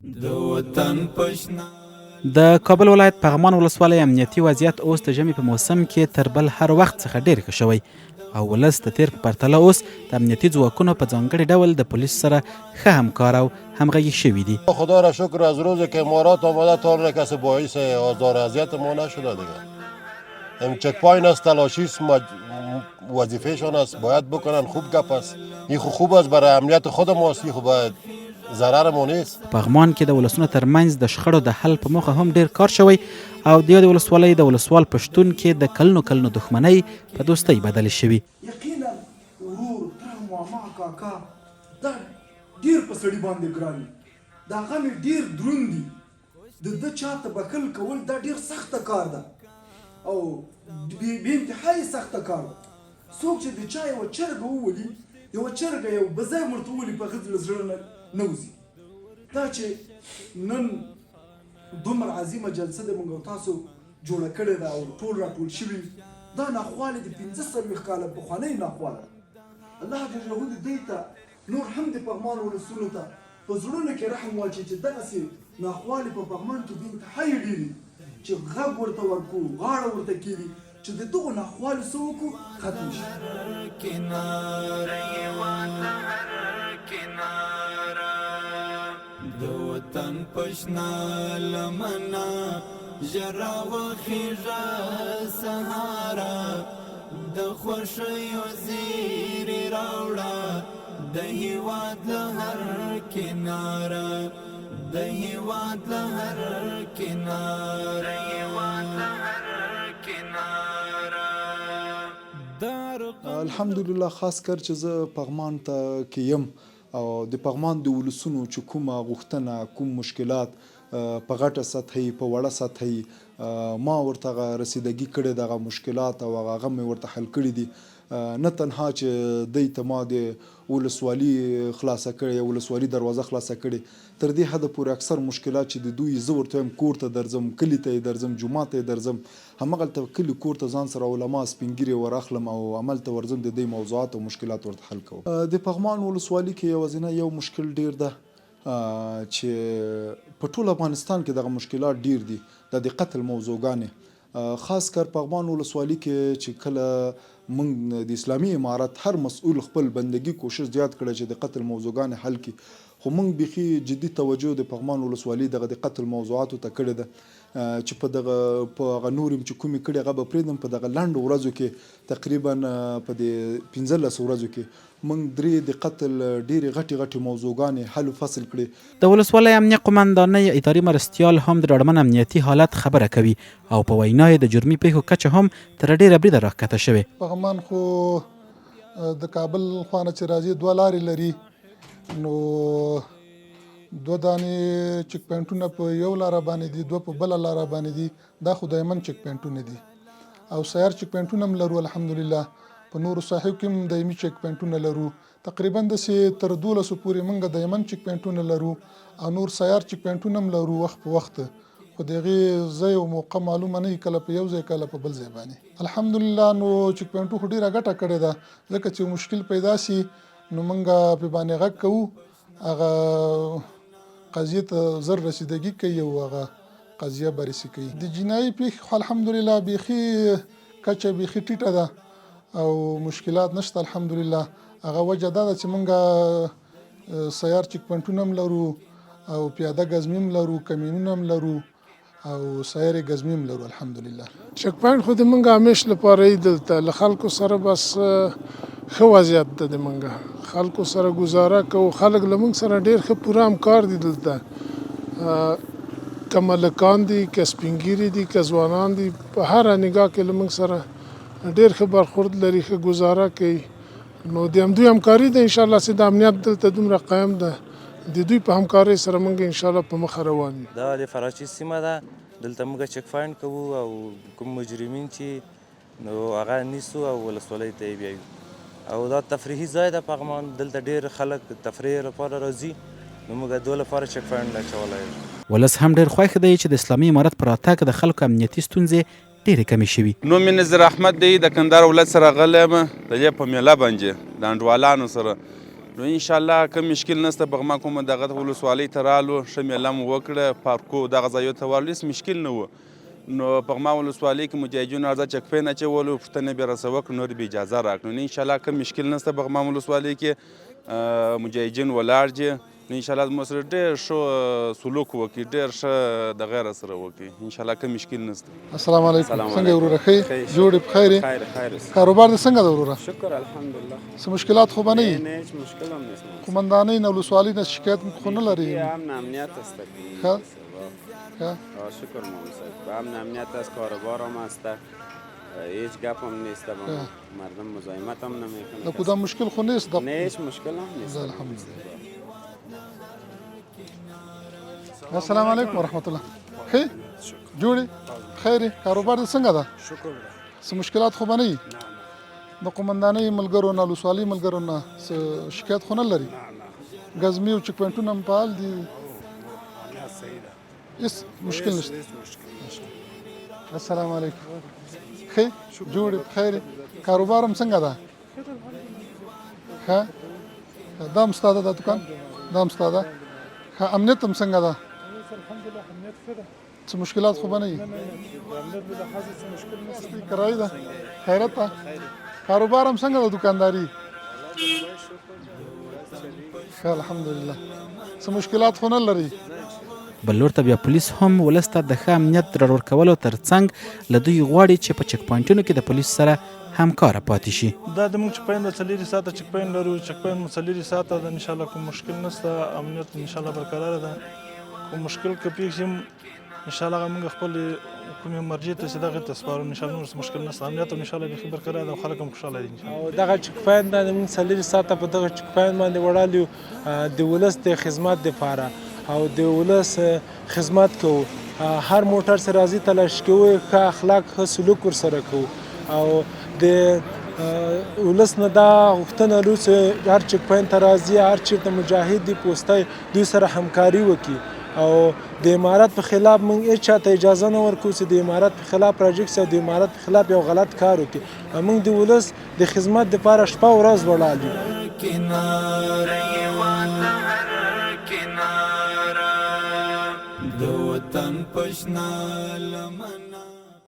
د وطن په شنه. د کابل ولایت پغمان ولسوالۍ امنیتي وضعیت اوس د ژمي په موسم کې تر بل هر وخت څخه ډیر ښه شوی او ولس د تېر په پرتله اوس د امنیتي ځواکونو په ځانګړي ډول د پولیسو سره ښه همکار او همغږي شوي دي. خدا را شکر از روزی که امارات آمده تا حالا کسی باعث آزار اذیت ما نشده دیگه ام چک پاین است تلاشی است مج... وظیفهشان است باید بکنن خوب گپ است این خو خوب است برای امنیت خود ماست این خو باید ضرر مو نیست. په پغمان کې د ولسونو ترمنځ د شخړو د حل په موخه هم ډېر کار شوی او د یادې ولسوالۍ د ولسوال په شتون کې د کلونو کلونو دښمنۍ په دوستۍ بدلې شوي. یقینا ورور، تره، ماما، کاکا دا ډیر په سړي باندې ګران وي، دا غم یې ډیر دروند وي، د ده چاته بښل کول دا ډیر سخته کار ده او بې انتها یې سخته کار ده. څوک چې د چا یوه چرګه وولي، یوه چرګه یو بزی هم ورته وولي په هغه له زړه نه نه وځي. دا چې نن دومره عظیمه جلسه د موږ او تاسو جوړه کړې ده او ټول راټول شوي، دا ناخوالې د 45 کاله پخوانۍ ناخواله ده. الله جل جلاله دې دوی ته نور هم د پغمان ولسونو ته په زړونو کې رحم واچوي چې دغسې ناخوالې په پغمان کې بې انتهايي ډېرې دي چې غږ ورته ورکړو، غاړه ورته کېږدي چې د دغو ناخوالو څه وکړو ختمې شي. د وطن په شنه لمنه ژر راوخیژه سهاره د خوښیو زیری راوړه د هیواد له هر کناره د هیواد له هر کناره الحمدلله خاص کر چې زه پغمان ته کې یم او د پغمان د ولسونو چې کومه غوښتنه کوم مشکلات په غټه سطح یي په وړه سطح یي ما ورته هغه رسیدګي کړې ده هغه مشکلات او هغه غم مې ورته حل کړي دي نه تنها چې دی ته ما د ولسوالي خلاصه کړې یا ولسوالي دروازه خلاصه کړې تر دې حده پورې اکثر مشکلات چې د دوی زه ورته وایم کور ته درځم کلي ته یې درځم جومات ته یې درځم همغلته کلي کور ته ځان سره علما سپین ږیرې ور اخلم او هملته ورځم د دوی موضوعات او مشکلات ورته حل کوم. د پغمان ولسوالي کې یوازینی یو مشکل ډیر ده چې په ټول افغانستان کې دغه مشکلات ډیر دي دا د قتل موضوعګانې خاص کر پغمان ولسوالي کې چې کله مونږ د اسلامي امارت هر مسؤل خپل بندګي کوشش زیات کړی چې د قتل موضوعګانې حل کړي خو مونږ بیخي جدي توجه د پغمان ولسوالي دغه د قتل موضوعاتو ته کړې ده چې په دغه په هغه نورې چې کومې کړې هغه به پرېږدم په دغه لنډو ورځو کې تقریبا په دې 15 ورځو کې موږ درې د قتل ډېرې غټې غټې موضوعګانې حل و فصل کړې. د ولسوالۍ امنیه قوماندانۍ اداري مرستیال هم د ډاډمن امنیتي حالت خبره کوي او په وینا یې د جرمي پېښو کچه هم تر ډېره بریده راښکته شوې. پغمان خو د کابل خوا نه چې راځي دوه لارې لري نو دوه دانې چک پوینټونه په یو لاره باندې دي دوه په بله لاره باندې دي دا خو دایمن چک پوینټونه دي او سیار چک پوینټونه هم لرو الحمدلله په نورو ساحو کې هم دایمي چک پوینټونه لرو تقریبا داسې تر دولسو پورې موږ دایمن چک پوینټونه لرو او نور سیار چک پوینټونه هم لرو وخت په وخت خو د هغې ځای او موقع معلومه نه وي کله په یو ځای کله په بل ځای باندې الحمدلله نو چک پوینټو خو ډیره ګټه کړې ده ځکه چې مشکل پیدا سي نو موږ په باندې غږ کوو هغه قضیې ته زر رسیدګي کوي او هغه قضیه بررسي کوي. د جنایي پېښې خو الحمدلله بیخي کچه بیخي ټیټه ده او مشکلات نشته الحمدلله. هغه وجه دا ده چې مونږ سیار چیک پوینټونه هم لرو او پیاده ګزمې هم لرو، کمینونه هم لرو او سایرې ګزمې هم لرو الحمدلله. چک پاینټ خو د مونږ همیش لپاره یی دلته له خلکو سره بس ښه وضعیت ده د مونږ خلکو سره ګزاره کوو خلک له مونږ سره ډیر ښه پوره همکار دي دلته که ملکان دي که سپینګیري دي که ځوانان دي په هره نګاه کې له مونږ سره ډیر ښه برخورد لري ښه ګزاره کوي نو د همدوی همکاري ده انشاءالله چې د امنیت دلته دومره قایم ده د دوی په همکارۍ سره موږ انشاءالله په مخه روان یو. دا د فراچي سیمه ده دلته موږ چک فاینډ کوو او کوم مجرمین چې نو هغه نیسو او ولسوالۍ ته یې بیایو او دا تفریحي ځای ده پغمان دلته ډیر خلک تفریح لپاره راځي نو موږ دوه لپاره چک فاینډ اچولی. ولس هم ډېر خوښ دی چې د اسلامي امارت په راتګ د خلکو امنیتي ستونزې ډېرې کمې شوي. نوم مې نذیر احمد دی د کندهار ولایت څخه راغلی یم د دې په میله باندې د انډوالانو سره نو ان شاء الله کوم مشکل نشته. پغمان کومه دغه ولسوالۍ ته رالو، ښه میله مو وکړه، پارکو دغه ځایو ته ورغلو، هېڅ مشکل نه و. نو پغمان ولسوالۍ کې مجاهدینو هر ځای چک پوینټ اچولو، پوښتنه به یې راسره وکړه، نور به اجازه راکړو. نو ان شاء الله کوم مشکل نشته، پغمان ولسوالۍ کې مجاهدین ولاړ دي. نو ان شاء الله زموږ سره ډېر ښه سلوک وکړي، ډېر ښه دغه راسره وکړي، ان شاء الله کوم مشکل نشته. السلام علیکم، څنګه وروره؟ ښه جوړ په خیر؟ کاروبار دې څنګه ده وروره؟ شکر الحمدلله. څه مشکلات خو به نه وي؟ نه، هیڅ مشکل هم نشته. قومندانۍ نه ولسوالۍ نه شکایت خو نه لري؟ امن امنیت است. ښه ښه، شکر مام صاحب، امن امنیت است، کاروبار هم است، هیچ گپ هم نیست، با مردم مزاحمت هم نمیکنه. د کدام مشکل خو نیست؟ نه، هیچ مشکل هم نیست. الحمدلله. السلام علیکم ورحمت الله. ښه جوړې خیر؟ کاروبار دې څنګه ده؟ شکر ده. څه مشکلات خو به نه وي؟ د قومندانۍ ملګرو نه، ولسوالۍ ملګرو نه څه شکایت خو نه لري؟ ګزمې او چک پوینټونه هم فعال دي؟ هیڅ مشکل نشته. السلام علیکم، ښه جوړې په خیر؟ کاروبار هم څنګه ده؟ ښه، دا هم ستا ده؟ دا دکان دا هم ستا ده؟ ښه، امنیت هم څنګه ده؟ څه مشکلات خو به نه وي؟ کرایي ده؟ خیرت ده؟ کاروبار هم څنګه ده؟ دکانداري ښه الحمدلله. څه مشکلات خو نه لري؟ بل لور ته بیا پولیس هم ولس ته د ښه امنیت ډاډ ورکولو ترڅنګ له دوی غواړي چې په چک پوینټونو کې د پولیسو سره همکاره پاتې شي. دا د موږ چک پوینټ د 24 ساعته چک پوینټ لرو، چک پوینټ مو 24 ساعته ده، ان شاء الله کوم مشکل نشته، امنیت ان شاء الله برقرار ده. کوم مشکل که پېښ شي ان شاء الله هغه موږ خپل کومې مرجع ته چې دغه ته سپارو، ان شاء الله نور څه مشکل نشته. امنیت هم ان شاء الله بیخي برقرار ده او خلک هم خوشحاله دي ان شاء الله. او دغه چک پوینټ باندې موږ 24 ساعته په دغه چک پوینټ باندې وړال یو د ولس د خدمت دپاره او د ولس خدمت کوو. هر موټر چې راځي تلاشي کوو، ښه اخلاق ښه سلوک ورسره کوو او د ولس نه دا غوښتنه لرو چې هر چک پوینټ ته راځي، هر چېرته مجاهد دي پوستی دوی سره همکاري وکړي او د امارت په خلاف موږ هیڅ چاته اجازه نه ورکوو چې د امارت په خلاف راجګ شي او د امارت په خلاف یو غلط کار وکړي. موږ د ولس د خدمت دپاره شپه ورځ ولاړ یو.